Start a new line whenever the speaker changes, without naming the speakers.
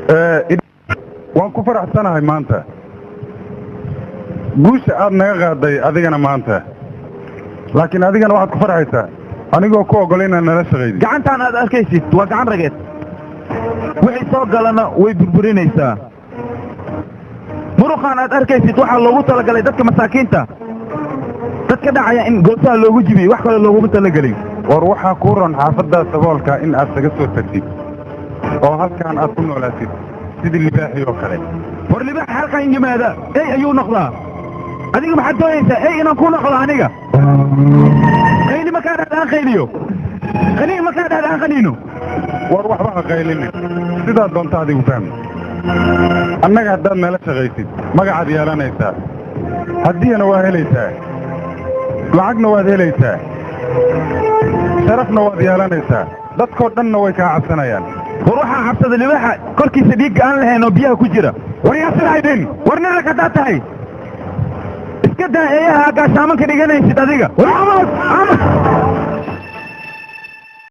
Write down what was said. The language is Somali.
Waan ku faraxsanahay maanta guusha aad naga qaaday adigana maanta, laakiin adigana waxaad ku farxaysaa anigoo ku oggol inaad nala shaqaydid.
Gacantaan aad arkaysid waa gacan rageed, wixii soo galana way burburinaysaa. Muruqaan aad arkaysid waxaa loogu talagalay dadka masaakiinta, dadka dhacaya in goosaha loogu jibiyo, wax kale looguma talagelin.
War waxaa kuu roon xaafaddaa saboolka in aad saga soo tagtid oo halkaan aad ku noolaatid sidii libaaxii oo kale.
War libaax halkan yimaada ey ayuu noqdaa. Adiga maxaad doonaysaa? Ey inaan ku noqdo aniga? Qayli markaa dhahda aan qayliyo, qaniin markaa dhahda aan qaniino.
War waxba ha qaylinin, sidaa doonta adigu fahmi. Annaga haddaad nala shaqaysid, magacaad yeelanaysaa, haddiyana waa helaysaa, lacagna waad helaysaa, sharafna waad yeelanaysaa, dadkoo dhanna way kaa cabsanayaan.
War waxaa cabsada libaaxa korkiisa dhiigga aan lahayn oo biyaha ku jira.
War yaa sidaydin?
War nin rag haddaad tahay, iska daa eeyaha gaashaamanka dhiganaysid adiga. War aamus, aamus.